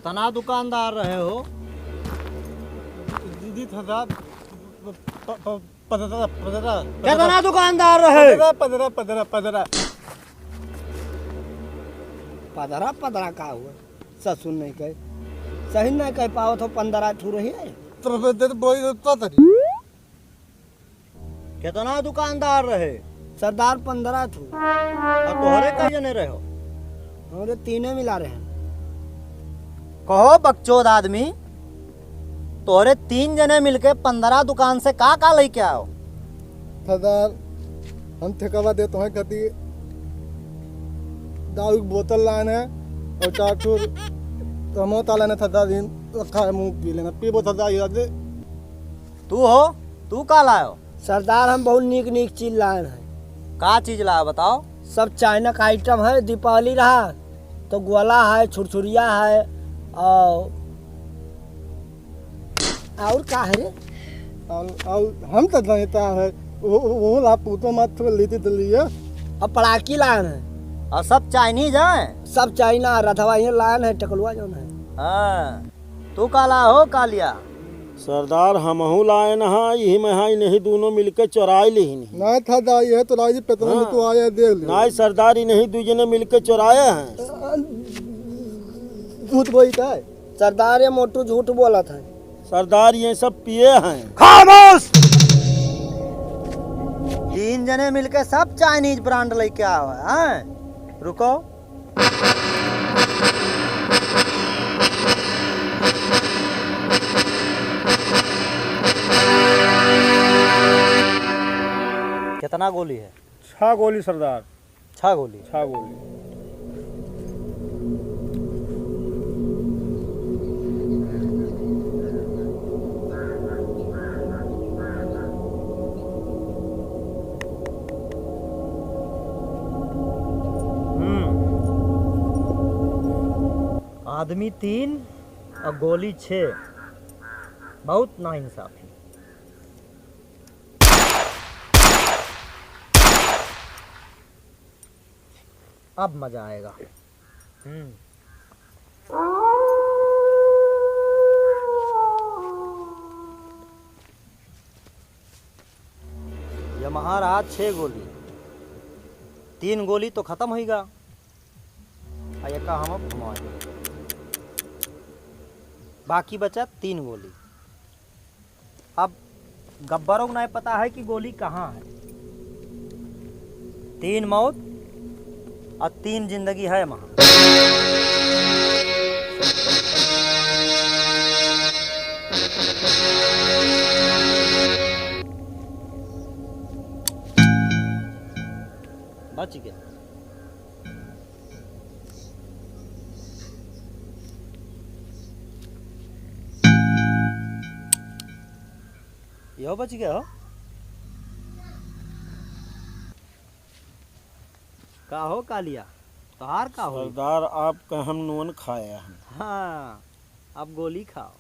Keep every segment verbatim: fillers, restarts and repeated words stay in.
तना दुकानदार रहे हो? दीदी था साहब, प-, प-, प-, पदरा, पदरा, पदरा। कितना दुकानदार रहे? पदरा, पदरा, पदरा, पदरा। पदरा, पदरा का हुआ? ससुर नहीं कहे, सही नहीं कह पावत हो, पंद्रह ठू रही है। तो फिर दे तो बोई तो तरी। कितना दुकानदार रहे? सरदार, पंद्रह ठू। और तोहरे कई जने रहे हो? हमरे तीने मिला रहे। कहो बकचोद आदमी, तोहरे तीन जने मिलके पंद्रह दुकान से का का लेके आओ? सरदार, हम ठेकावा देत हैं कति दारू की बोतल लान है और चार ठू समोसा लान है सरदार, इन रखा है मुंह पी लेना, पीबो सरदार, ये दे। तू हो, तू का लायो? सरदार, हम बहुत नीक नीक चीज लाए हैं। का चीज लायो बताओ? सब चाइना का आइटम है, दीपावली रहा तो गोला है, छुरछुरिया है और, और का है रे? और, और हम तो जानता है, वो, वो, वो ला पूतो मत तो लेते तो लिया। अब पड़ाकी लाए हैं। और सब चाइनीज है? सब चाइना, रथवा ये लाए हैं, टकलुआ जौन है। हाँ। तू का लायो कालिया? सरदार, हमहू लायन हा, यही में हा, इन्हीं दोनों मिलके चोराए लिहिन। नहीं था दा, ये तो राजी पेतना में हाँ। तू आया देख ले। नहीं सरदार, इन्हीं दू जने मिलके चोराए हैं। झूठ बोलता है। सरदार, ये मोटू झूठ बोलत है। सरदार, ये सब पिए हैं। खामोश! तीन जने मिलके सब चाइनीज ब्रांड लेके आवे हैं। रुको। कितना गोली है? छह गोली सरदार। छह गोली? छह गोली। हम्म। आदमी तीन और गोली छः। बहुत नाइंसाफी। अब मजा आएगा। हम्म। ये महाराज छः गोली, तीन गोली तो खतम होइगा। आ एका हम अब घुमा देब। बाकी बचा तीन गोली। अब गब्बरों को नहीं पता है कि गोली कहाँ है। तीन मौत और तीन जिंदगी है वहाँ। बच गया। यो बच गया हो। का हो कालिया, तोहार का होई? सरदार, आपका हम नून खाया है। हाँ, अब गोली खाओ।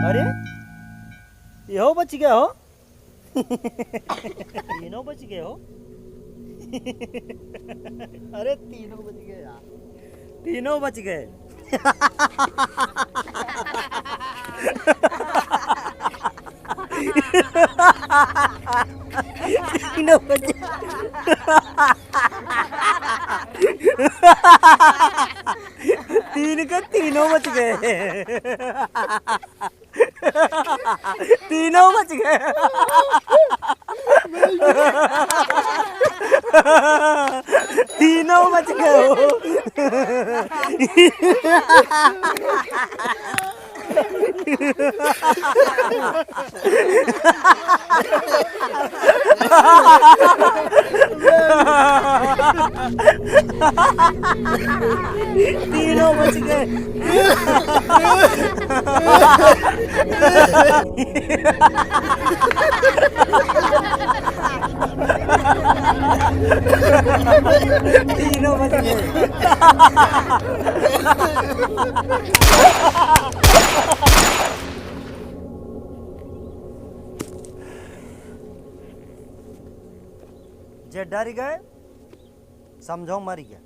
अरे, यो बच गया हो। तीनों बच गए हो। अरे, तीनों बच गए यार, तीनों बच गए। तीनों बच, तीन के तीनों बच गए। तीनों बच गए। तीनों बच गए हो। तीनों बच गए। तीनों बच गए। जे डर गए, समझो मर गए।